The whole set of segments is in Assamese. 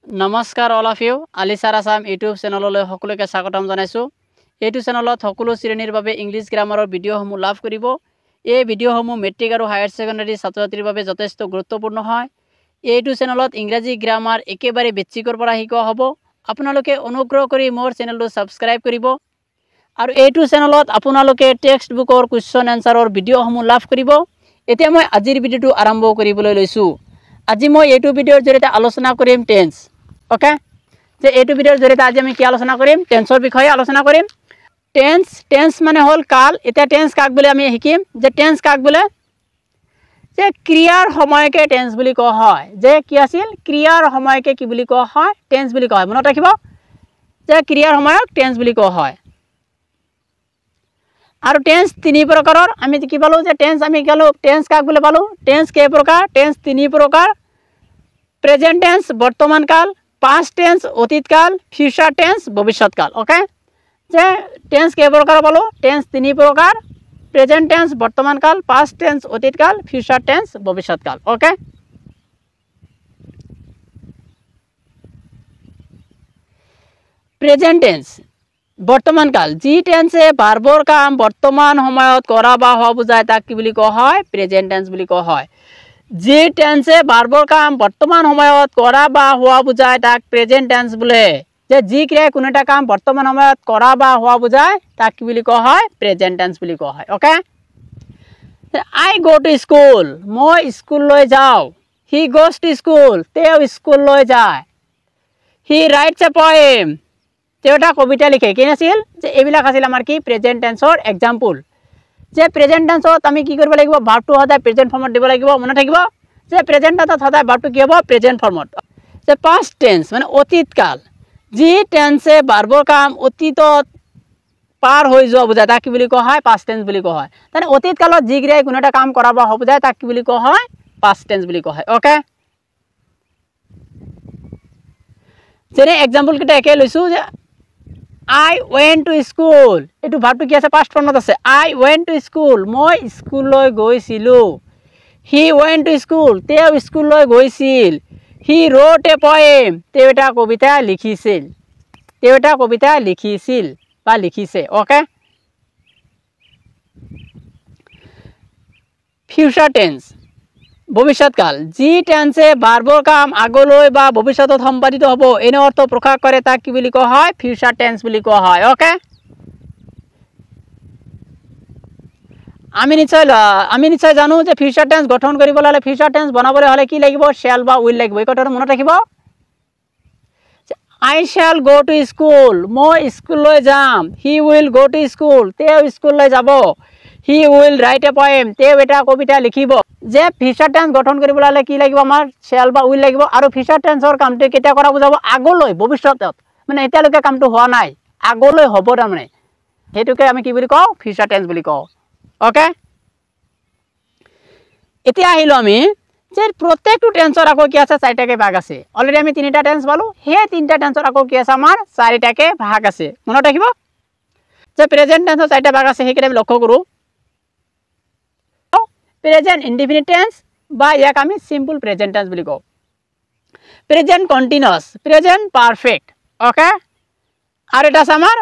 নমস্কাৰ all of you, Alisar Assam YouTube চেনেললৈ সকলোকে স্বাগতম জনাইছোঁ। এইটো চেনেলত সকলো শ্ৰেণীৰ বাবে ইংলিছ গ্ৰামাৰৰ ভিডিঅ'সমূহ লাভ কৰিব। এই ভিডিঅ'সমূহ মেট্ৰিক আৰু হায়াৰ ছেকেণ্ডাৰী ছাত্ৰ ছাত্ৰীৰ বাবে যথেষ্ট গুৰুত্বপূৰ্ণ হয়। এইটো চেনেলত ইংৰাজী গ্ৰামাৰ একেবাৰে বেছিকৰ পৰা শিকোৱা হ'ব। আপোনালোকে অনুগ্ৰহ কৰি মোৰ চেনেলটো ছাবস্ক্ৰাইব কৰিব আৰু এইটো চেনেলত আপোনালোকে টেক্সট বুকৰ কুৱেশ্যন এনচাৰৰ ভিডিঅ'সমূহ লাভ কৰিব। এতিয়া মই আজিৰ ভিডিঅ'টো আৰম্ভ কৰিবলৈ লৈছোঁ। আজি মই এইটো ভিডিঅ'ৰ জৰিয়তে আলোচনা কৰিম টেন্স। অ'কে, যে এইটো ভিডিঅ'ৰ জৰিয়তে আজি আমি কি আলোচনা কৰিম? টেন্সৰ বিষয়ে আলোচনা কৰিম। টেন্স মানে হ'ল কাল। এতিয়া টেন্স কাক বোলে আমি শিকিম যে টেন্স কাক বোলে, যে ক্ৰিয়াৰ সময়কে টেন্স বুলি কোৱা হয়। যে কি আছিল? ক্ৰিয়াৰ সময়কে কি বুলি কোৱা হয়? টেন্স বুলি কোৱা হয়। মনত ৰাখিব যে ক্ৰিয়াৰ সময়ক টেন্স বুলি কোৱা হয়। আৰু টেন্স তিনি প্ৰকাৰৰ। আমি কি পালোঁ যে টেন্স আমি গ'লোঁ টেন্স কাক বুলি পালোঁ? টেন্স কেই প্ৰকাৰ? টেন্স তিনি প্ৰকাৰ। প্ৰেজেণ্ট টেন্স বৰ্তমান কাল, পাষ্ট টেন্স অতীত কাল, ফিউচাৰ টেন্স ভৱিষ্যত কাল। অ'কে, যে টেন্স কেই প্ৰকাৰ পালোঁ? টেন্স তিনি প্ৰকাৰ। প্ৰেজেণ্ট টেন্স বৰ্তমান কাল, পাষ্ট টেন্স অতীত কাল, ফিউচাৰ টেন্স ভৱিষ্যত কাল। অ'কে, প্ৰেজেণ্ট টেন্স বৰ্তমান কাল, যি টেন্সে ভাৰ্বৰ কাম বৰ্তমান সময়ত কৰা বা হোৱা বুজায় তাক কি বুলি কোৱা হয়? প্ৰেজেণ্ট টেন্স বুলি কোৱা হয়। যি টেন্সে ভাৰ্বৰ কাম বৰ্তমান সময়ত কৰা বা হোৱা বুজায় তাক প্ৰেজেণ্ট টেন্স বোলে। যে যি ক্ৰিয়াই কোনো এটা কাম বৰ্তমান সময়ত কৰা বা হোৱা বুজায় তাক কি বুলি কোৱা হয়? প্ৰেজেণ্ট টেন্স বুলি কোৱা হয়। Okay, I go to school, মই স্কুললৈ যাওঁ। He goes to school, তেওঁ স্কুললৈ যায়। He writes a poem, তেওঁ এটা কবিতা লিখে। কি আছিল যে এইবিলাক আছিল আমাৰ কি প্ৰেজেণ্ট টেন্সৰ এক্সাম্পল। যে প্ৰেজেণ্ট টেন্সত আমি কি কৰিব লাগিব? ভাৰ্বটো সদায় প্ৰেজেণ্ট ফৰ্মত দিব লাগিব। মনত থাকিব যে প্ৰেজেণ্ট টেন্সত সদায় ভাৰ্বটো কি হ'ব? প্ৰেজেণ্ট ফৰ্মত। যে পাষ্ট টেন্স মানে অতীত কাল, যি টেন্সে ভাৰ্বৰ কাম অতীতত পাৰ হৈ যোৱা বুজায় তাক কি বুলি কোৱা হয়? পাষ্ট টেন্স বুলি কোৱা হয়। তাৰমানে অতীত কালত যি ক্ৰিয়াই কোনো এটা কাম কৰা বা বুজায় তাক কি বুলি কোৱা হয়? পাষ্ট টেন্স বুলি কোৱা হয়। অ'কে, যেনে এক্সাম্পলকেইটা একে লৈছোঁ যে I went to school, এইটো ভাৰ্বটো কি আছে? পাষ্ট ফৰ্মত আছে। I went to school, মই স্কুললৈ গৈছিলোঁ। He went to school, তেওঁ স্কুললৈ গৈছিল। He wrote a poem, তেওঁ এটা কবিতা লিখিছিল। তেওঁ এটা কবিতা লিখিছিল বা লিখিছে। অ'কে, ফিউচাৰ টেন্স ভৱিষ্যতকাল, যি টেন্সে ভাৰ্বৰ কাম আগলৈ বা ভৱিষ্যতত সম্পাদিত হ'ব এনে অৰ্থ প্ৰকাশ কৰে তাক কি বুলি কোৱা হয়? ফিউচাৰ টেন্স বুলি কোৱা হয়। অ'কে, আমি নিশ্চয় জানো যে ফিউচাৰ টেন্স গঠন কৰিবলৈ হ'লে, ফিউচাৰ টেন্স বনাবলৈ হ'লে কি লাগিব? শ্বেল বা will লাগিব। এই কথাটো মনত ৰাখিব। I shall go to school, মই স্কুললৈ যাম। He will go to school, তেওঁ স্কুললৈ যাব। He will write a poem, তেওঁ এটা কবিতা লিখিব। যে ফিউচাৰ টেন্স গঠন কৰিবলৈ হ'লে কি লাগিব? আমাৰ শ্বেল বা will লাগিব। আৰু ফিউচাৰ টেন্সৰ কামটো কেতিয়া কৰা বুজাব? আগলৈ, ভৱিষ্যতত, মানে এতিয়ালৈকে কামটো হোৱা নাই, আগলৈ হ'ব তাৰমানে, সেইটোকে আমি কি বুলি কওঁ? ফিউচাৰ টেন্স বুলি কওঁ। অ'কে, এতিয়া আহিলোঁ আমি যে প্ৰত্যেকটো টেন্সৰ আকৌ কি আছে? চাৰিটাকে ভাগ আছে। অলৰেডি আমি তিনিটা টেন্স পালোঁ, সেই তিনিটা টেন্সৰ আকৌ কি আছে? আমাৰ চাৰিটাকে ভাগ আছে। মনত ৰাখিব যে প্ৰেজেণ্ট টেন্সৰ চাৰিটা ভাগ আছে, সেইকেইটা আমি লক্ষ্য কৰোঁ। প্ৰেজেণ্ট ইনডিফিনিট টেন্স বা ইয়াক আমি চিম্পল প্ৰেজেণ্ট টেন্স বুলি কওঁ। Present continuous, present perfect. Okay, আৰু এটা আছে আমাৰ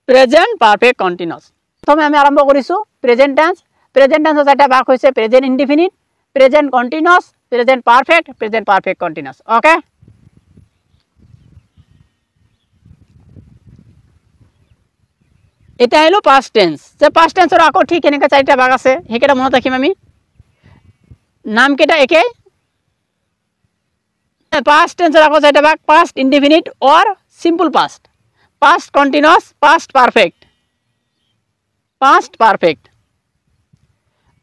প্ৰেজেণ্ট পাৰফেক্ট কণ্টিনিউছ। প্ৰথমে আমি আৰম্ভ কৰিছোঁ প্ৰেজেণ্ট টেন্স। প্ৰেজেণ্ট টেন্সৰ চাৰিটা ভাগ হৈছে present indefinite, present continuous, present perfect, present perfect continuous. Okay, এতিয়া আহিলোঁ পাষ্ট টেন্স। যে পাষ্ট টেন্সৰ আকৌ ঠিক এনেকৈ চাৰিটা ভাগ আছে, সেইকেইটা মনত ৰাখিম আমি। নামকেইটা একেই। পাষ্ট টেন্সৰ আকৌ চাৰিটা ভাগ, past indefinite or simple past, past continuous, past perfect, past perfect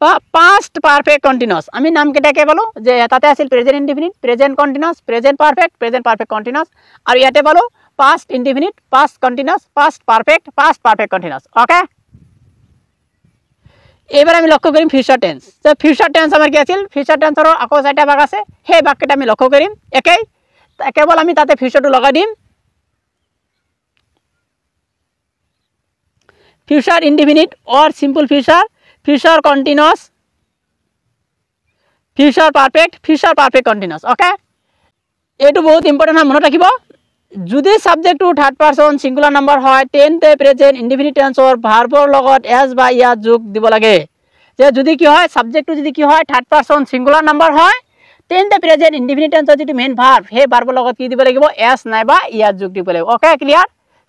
বা পাষ্ট পাৰফেক্ট কণ্টিনিউছ। আমি নামকেইটাকে পালোঁ যে তাতে আছিল present indefinite, present continuous, present perfect, present perfect continuous, আৰু ইয়াতে পালোঁ past indefinite, past continuous, past perfect, past perfect continuous. Okay, এইবাৰ আমি লক্ষ্য কৰিম ফিউচাৰ টেন্স। যে ফিউচাৰ টেন্স আমাৰ কি আছিল? ফিউচাৰ টেন্সৰ আকৌ চাৰিটা ভাগ আছে, সেই ভাগকেইটা আমি লক্ষ্য কৰিম। একেই, কেৱল আমি তাতে ফিউচাৰটো লগাই দিম। Future indefinite or simple future, future continuous, future perfect, future perfect continuous. Okay, এইটো বহুত ইম্পৰ্টেণ্ট হয়, মনত ৰাখিব। যদি ছাবজেক্টটো থাৰ্ড পাৰ্চন ছিংগুলাৰ নাম্বাৰ হয় তেন্তে প্ৰেজেণ্ট ইনডিফিনিট টেন্সৰ ভাৰ্বৰ লগত এছ বা ইয়াত যোগ দিব লাগে। যে যদি কি হয় ছাবজেক্টটো যদি কি হয় থাৰ্ড পাৰ্চন ছিংগুলাৰ নাম্বাৰ হয় তেন্তে প্ৰেজেণ্ট ইনডিফিনিট টেন্সৰ যিটো মেইন ভাৰ্ব সেই ভাৰ্বৰ লগত কি দিব লাগিব, এছ নাইবা ইয়াত যোগ দিব লাগিব। Okay clear?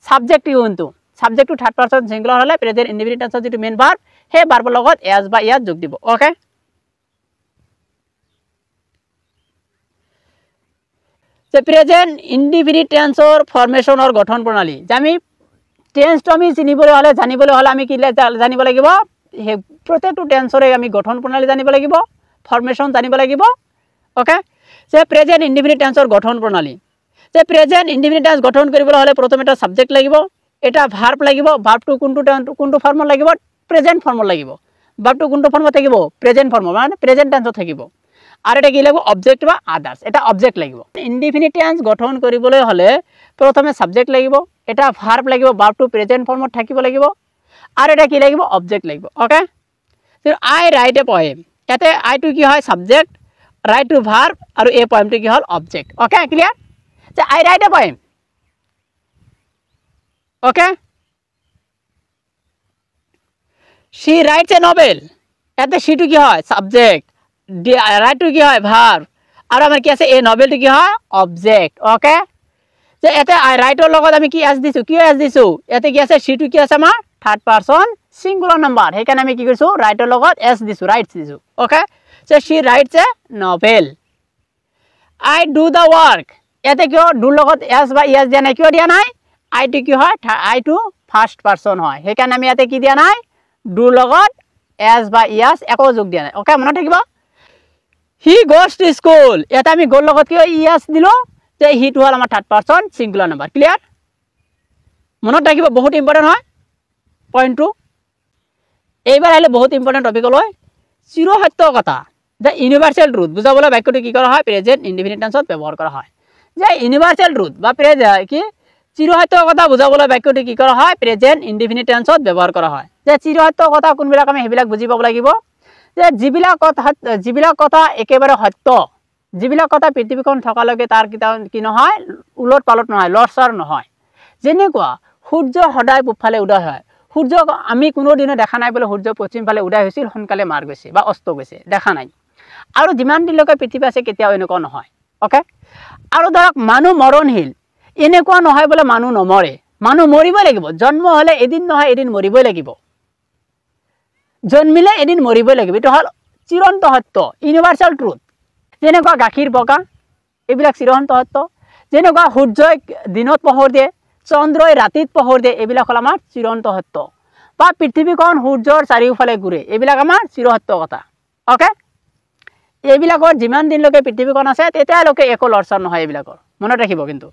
ছাবজেক্টটো কিন্তু ছাবজেক্টটো থাৰ্ড পাৰ্চন ছিংগুলাৰ হ'লে প্ৰেজেণ্ট ইনডিফিনিট টেন্সৰ যিটো মেইন ভাৰ্ব সেই ভাৰ্বৰ লগত এছ বা ইয়াত যোগ দিব। অ'কে, যে প্ৰেজেণ্ট ইনডিফিনিট টেন্সৰ ফৰ্মেশ্যনৰ গঠন প্ৰণালী, যে আমি টেন্সটো আমি চিনিবলৈ হ'লে জানিবলৈ হ'লে আমি কি জানিব লাগিব, সেই প্ৰত্যেকটো টেন্সৰে আমি গঠন প্ৰণালী জানিব লাগিব, ফৰ্মেশ্যন জানিব লাগিব। অ'কে, যে প্ৰেজেণ্ট ইনডিফিনিট টেন্সৰ গঠন প্ৰণালী, যে প্ৰেজেণ্ট ইনডিফিনিট টেন্স গঠন কৰিবলৈ হ'লে প্ৰথমে এটা ছাবজেক্ট লাগিব, এটা ভাৰ্ব লাগিব, ভাৰ্বটো কোনটো কোনটো ফৰ্মত লাগিব, প্ৰেজেণ্ট ফৰ্মত লাগিব, ভাৰ্বটো কোনটো ফৰ্মত থাকিব, প্ৰেজেণ্ট ফৰ্মত মানে প্ৰেজেণ্ট টেন্সত থাকিব। আৰু এটা কি লাগিব, অবজেক্ট বা আদাৰ্ছ, এটা অবজেক্ট লাগিব। ইনডিফিনিট টেন্স গঠন কৰিবলৈ হ'লে প্ৰথমে ছাবজেক্ট লাগিব, এটা ভাৰ্ব লাগিব, ভাৰ্বটো প্ৰেজেণ্ট ফৰ্মত থাকিব লাগিব, আৰু এটা কি লাগিব, অবজেক্ট লাগিব। Okay, I write a poem, ইয়াতে আইটো কি হয় ছাবজেক্ট, ৰাইটটো ভাৰ্ব আৰু এই পয়েমটো কি হ'ল অবজেক্ট। Okay clear? যে I write a poem. Okay, she writes a novel, ইয়াতে শিটো কি হয় ছাবজেক্ট, ৰাইটটো কি হয় ভাৰ্ব, আৰু আমাৰ কি আছে এই নভেলটো কি হয় অবজেক্ট। অ'কে, যে ইয়াতে ৰাইটৰ লগত আমি কি এছ দিছোঁ, কিয় এছ দিছোঁ, ইয়াতে কি আছে শিটো কি আছে আমাৰ থাৰ্ড পাৰ্চন ছিংগুলাৰ নাম্বাৰ, সেইকাৰণে আমি কি কৰিছোঁ ৰাইটৰ লগত এছ দিছোঁ, ৰাইটছ দিছোঁ। অ'কে, যে she writes a novel. I do the work, ইয়াতে কিয় ডুৰ লগত এছ বা ইএছ দিয়া নাই, কিয় দিয়া নাই, আইটো কি হয় আইটো ফাৰ্ষ্ট পাৰ্চন হয়, সেইকাৰণে আমি ইয়াতে কি দিয়া নাই, ডুৰ লগত এছ বা ইএছ একো যোগ দিয়া নাই। অ'কে, মনত থাকিব। He goes to school, ইয়াতে আমি গ'ৰ লগত কিয় ইএছ দিলোঁ, যে সিটো হ'ল আমাৰ third person singular number. Clear? মনত ৰাখিব, বহুত ইম্পৰ্টেণ্ট হয় পইণ্টটো। এইবাৰ আহিলে বহুত ইম্পৰ্টেণ্ট টপিকলৈ, চিৰসত্য কথা, যে ইউনিভাৰ্চেল ট্ৰুথ বুজাবলৈ বাক্যটো কি কৰা হয়, প্ৰেজেণ্ট ইনডিফিনিট টেন্সত ব্যৱহাৰ কৰা হয়। যে ইউনিভাৰ্চেল ট্ৰুথ বা কি চিৰসত্য কথা বুজাবলৈ বাক্যটো কি কৰা হয়, প্ৰেজেণ্ট ইনডিফিনিট টেন্সত ব্যৱহাৰ কৰা হয়। যে চিৰসত্য কথা কোনবিলাক আমি সেইবিলাক বুজি পাব লাগিব, যে যিবিলাক কথা একেবাৰে সত্য, যিবিলাক কথা পৃথিৱীখন থকালৈকে তাৰ কি নহয়, ওলট পালট নহয়, লৰচৰ নহয়। যেনেকুৱা সূৰ্য সদায় পূবফালে উদয় হয়, সূৰ্য আমি কোনোদিনে দেখা নাই বোলে সূৰ্য পশ্চিম ফালে উদয় হৈছিল সোনকালে মাৰ গৈছে বা অস্ত গৈছে, দেখা নাই। আৰু যিমান দিনলৈকে পৃথিৱী আছে কেতিয়াও এনেকুৱা নহয়। অ'কে, আৰু ধৰক মানুহ মৰণশীল, এনেকুৱা নহয় বোলে মানুহ নমৰে, মানুহ মৰিবই লাগিব, জন্ম হ'লে এদিন নহয় এদিন মৰিবই লাগিব, জন্মিলে এদিন মৰিবই লাগিব, এইটো হ'ল চিৰন্ত সত্য, ইউনিভাৰ্চেল ট্ৰুথ। যেনেকুৱা গাখীৰ বগা, এইবিলাক চিৰন্ত সত্য। যেনেকুৱা সূৰ্যই দিনত পোহৰ দিয়ে, চন্দ্ৰই ৰাতিত পোহৰ দিয়ে, এইবিলাক হ'ল আমাৰ চিৰন্ত সত্য। বা পৃথিৱীখন সূৰ্যৰ চাৰিওফালে ঘূৰে, এইবিলাক আমাৰ চিৰসত্য কথা। অ'কে, এইবিলাকৰ যিমান দিনলৈকে পৃথিৱীখন আছে তেতিয়ালৈকে একো লৰচৰ নহয় এইবিলাকৰ, মনত ৰাখিব। কিন্তু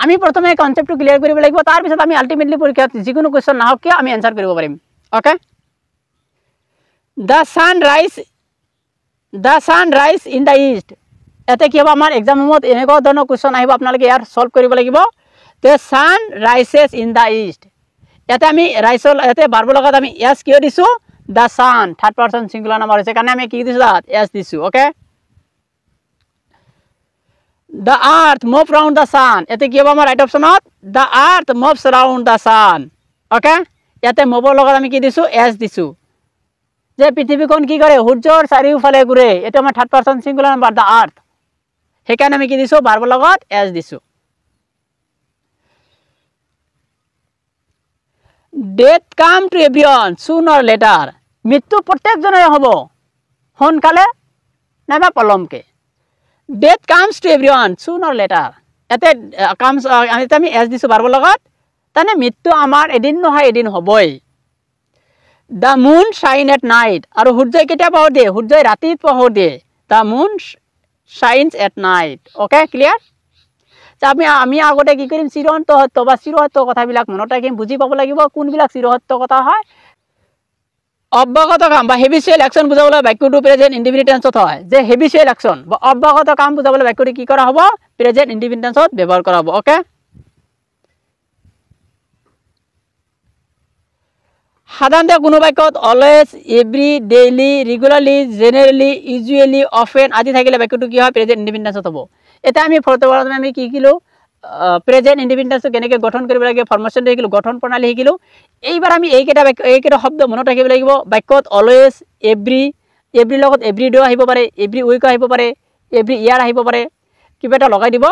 আমি প্ৰথমে কনচেপ্টটো ক্লিয়াৰ কৰিব লাগিব, তাৰপিছত আমি আল্টিমেটলি পৰীক্ষাত যিকোনো কুৱেশ্যন নাহক কিয় আমি এনচাৰ কৰিব পাৰিম। Okay, the sun rise in the east, ইয়াতে কি হ'ব আমাৰ এক্সামসমূহত এনেকুৱা ধৰণৰ কুৱেশ্যন আহিব, আপোনালোকে ইয়াৰ ছল্ভ কৰিব লাগিব। The sun rises in the east, ইয়াতে আমি ৰাইচৰ ইয়াতে ভাৰ্বৰ লগত আমি এছ কিয় দিছোঁ, the sun third person singular number হৈছে কাৰণে আমি কি দিছোঁ তাত এছ দিছোঁ। Okay, the earth move round the sun, ইয়াতে কি হ'ব আমাৰ ৰাইট অপশ্যনত the earth moves round the sun. Okay, ইয়াতে মুভৰ লগত আমি কি দিছোঁ, এছ দিছোঁ। যে পৃথিৱীখন কি কৰে, সূৰ্যৰ চাৰিওফালে ঘূৰে, এইটো আমাৰ third person singular number the earth, সেইকাৰণে আমি কি দিছোঁ ভাৰ্বৰ লগত এছ দিছোঁ। Death come to everyone soon or later, মৃত্যু প্ৰত্যেকজনৰে হ'ব, সোনকালে নাইবা পলমকে। Death comes to everyone soon or later, ইয়াতে কামছ ইয়াতে আমি এছ দিছোঁ ভাৰ্বৰ লগত, তাৰমানে মৃত্যু আমাৰ এদিন নহয় এদিন হ'বই। The moon shine at night, আৰু সূৰ্যই কেতিয়া পোহৰ দিয়ে, সূৰ্যই ৰাতিত পোহৰ দিয়ে। The moon shines at night. Okay clear? আমি আগতে কি কৰিম, চিৰন্ত সত্য বা চিৰসত্য কথাবিলাক মনত ৰাখিম, বুজি পাব লাগিব কোনবিলাক চিৰসত্য কথা হয়। অব্যাহত কাম বা হেবিচুৱেল একশ্যন বুজাবলৈ বাক্যটো প্ৰেজেণ্ট ইনডিফিনিট টেন্সত হয়। যে হেবিচুৱেল একশ্যন বা অব্যাহত কাম বুজাবলৈ বাক্যটো কি কৰা হ'ব, প্ৰেজেণ্ট ইনডিফিনিট টেন্সত ব্যৱহাৰ কৰা হ'ব। অ'কে, সাধাৰণতে কোনো বাক্যত always, every, daily, regularly, generally, usually, often আদি থাকিলে বাক্যটো কি হয়? প্ৰেজেণ্ট ইনডিফিনিট টেন্সত হ'ব। এতিয়া আমি প্ৰথমে আমি কি শিকিলোঁ? প্ৰেজেণ্ট ইনডিফিনিট টেন্সটো কেনেকৈ গঠন কৰিব লাগে, ফৰ্মেশ্যনটো শিকিলোঁ, গঠন প্ৰণালী শিকিলোঁ। এইবাৰ আমি এইকেইটা বাক্য, এইকেইটা শব্দ মনত ৰাখিব লাগিব। বাক্যত অলৱেজ, এভৰি, এভৰিৰ লগত এভৰি ডে আহিব পাৰে, এভৰি উইকো আহিব পাৰে, এভৰি ইয়াৰ আহিব পাৰে, কিবা এটা লগাই দিব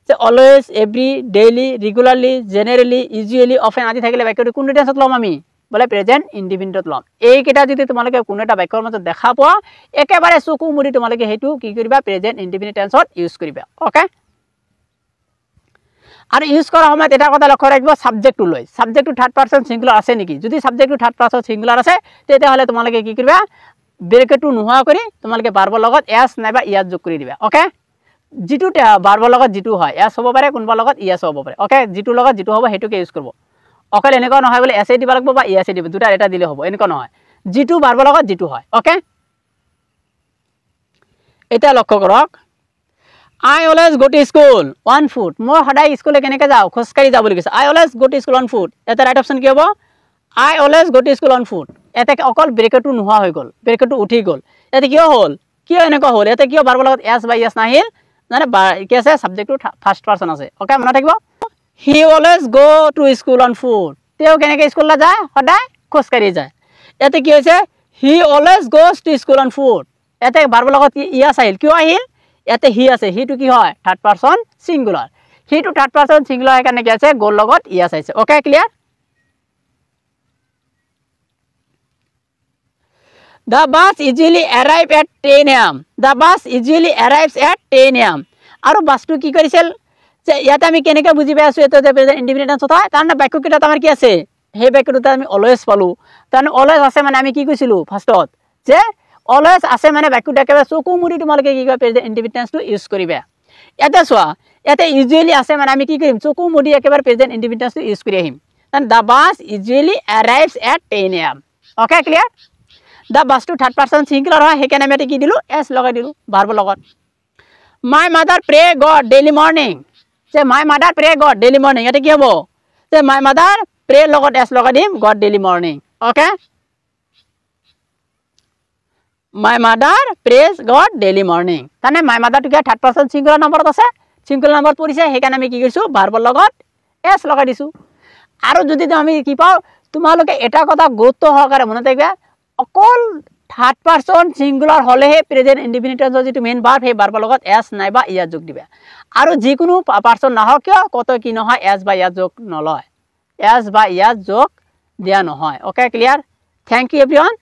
যে always, every, daily, regularly, generally, usually, often আদি থাকিলে বাক্যটো কোনটো টেন্সত ল'ম আমি? বোলে প্ৰেজেণ্ট ইনডিফিনিটত ল'ম। এইকেইটা যদি তোমালোকে কোনো এটা বাক্যৰ মাজত দেখা পোৱা, একেবাৰে চকু মুদি তোমালোকে সেইটো কি কৰিবা? প্ৰেজেণ্ট ইনডিফিনিট টেন্সত ইউজ কৰিবা। অ'কে, আৰু ইউজ কৰাৰ সময়ত এটা কথা লক্ষ্য ৰাখিব, ছাবজেক্টটো লৈ, ছাবজেক্টটো থাৰ্ড পাৰ্চন ছিংগুলাৰ আছে নেকি? যদি ছাবজেক্টটো থাৰ্ড পাৰ্চন ছিংগুলাৰ আছে, তেতিয়াহ'লে তোমালোকে কি কৰিবা? ব্ৰেকেটটো নোহোৱা কৰি তোমালোকে ভাৰ্বৰ লগত এছ নাইবা ইয়াত যোগ কৰি দিবা। অ'কে, যিটো ভাৰ্বৰ লগত যিটো হয়, এছ হ'ব পাৰে, কোনোবাৰ লগত ইএছ হ'ব পাৰে। অ'কে, যিটোৰ লগত যিটো হ'ব সেইটোকে ইউজ কৰিব। অকল এনেকুৱা নহয় বোলে এছে দিব লাগিব বা ইএছে দিব, দুটাৰ এটা দিলে হ'ব, এনেকুৱা নহয়, যিটো ভাৰ্বৰ লগত যিটো হয়। অ'কে, এতিয়া লক্ষ্য কৰক, I always go to school on foot. মই সদায় স্কুললৈ কেনেকৈ যাওঁ? খোজকাঢ়ি যাওঁ বুলি কৈছে। I always go to school on foot. ইয়াতে ৰাইট অপশ্যন কি হ'ব? I always go to school on foot. ইয়াতে অকল ব্ৰেকেটটো নোহোৱা হৈ গ'ল, ব্ৰেকেটটো উঠি গ'ল। ইয়াতে কিয় হ'ল? কিয় এনেকুৱা হ'ল? ইয়াতে কিয় ভাৰ্বৰ লগত এছ বা ইএছ নাহিল? মানে কি আছে? ছাবজেক্টটো ফাৰ্ষ্ট পাৰ্চন আছে। অ'কে, মনত থাকিব। He always go to school on foot. তেওঁ কেনেকৈ স্কুললৈ যায়? সদায় খোজকাঢ়ি যায়। ইয়াতে কি হৈছে? He always goes to school on foot. ইয়াতে ভাৰ্বৰ লগত ইএছ আহিল। কিয় আহিল? ইয়াতে হি আছে, সিটো কি হয়? Third person singular. সিটো থাৰ্ড পাৰ্চন ছিংগুলাৰ, সেইকাৰণে কি আছে? গ'ৰ লগত ইএছ আহিছে। Okay, clear? The bus usually arrive at 10 AM. The bus usually arrives at 10 AM. আৰু বাছটো কি কৰিছিল যে ইয়াতে আমি কেনেকৈ বুজি পাই আছোঁ এইটো যে প্ৰেজেণ্ট ইনডিফিনিট টেন্সত হয়? তাৰমানে বাক্যকেইটাত আমাৰ কি আছে? সেই বাক্যটোত আমি অলৱেজ পালোঁ। তাৰমানে অলৱেজ আছে মানে আমি কি কৈছিলোঁ ফাৰ্ষ্টত? যে অলৱেজ আছে মানে বাক্যটো একেবাৰে চকু মুদি তোমালোকে কি কয়? প্ৰেজেণ্ট ইনডিফিনিট টেন্সটো ইউজ কৰিবা। ইয়াতে চোৱা, ইয়াতে ইউজুৱেলি আছে মানে আমি কি কৰিম? চকু মুদি একেবাৰে প্ৰেজেণ্ট ইনডিফিনিট টেন্সটো ইউজ কৰি আহিম। The bus usually arrives at 10 AM. Okay, clear? The বাছটো থাৰ্ড পাৰ্চন ছিংগুলাৰ হয়, সেইকাৰণে আমি ইয়াতে কি দিলোঁ? এছ লগাই দিলোঁ ভাৰ্বৰ লগত। My mother pray God daily morning. যে my mother pray God daily morning, ইয়াতে কি হ'ব? যে my mother প্ৰে লগত এছ লগাই দিম, God daily morning. Okay, my mother prays God daily morning. তাৰমানে মাই মাদাৰটো কি থাৰ্ড পাৰ্চন ছিংগুলাৰ নম্বৰত আছে, ছিংগুলাৰ নম্বৰত পৰিছে, সেইকাৰণে আমি কি কৰিছোঁ? ভাৰ্বৰ লগত এছ লগাই দিছোঁ। আৰু যদি আমি কি পাওঁ, তোমালোকে এটা কথা গুৰুত্ব সহকাৰে মনত ৰাখিবা, অকল থাৰ্ড পাৰ্চন ছিংগুলাৰ হ'লেহে প্ৰেজেণ্ট ইনডিফিনিট টেন্সৰ যিটো মেইন ভাৰ্ব, সেই ভাৰ্বৰ লগত এছ নাইবা ইয়াত যোগ দিবা। আৰু যিকোনো পাৰ্চন নাহক কিয়, কত কি নহয়, এছ বা ইয়াত যোগ নলয়, এছ বা ইয়াত যোগ দিয়া নহয়। Okay, clear? Thank you everyone.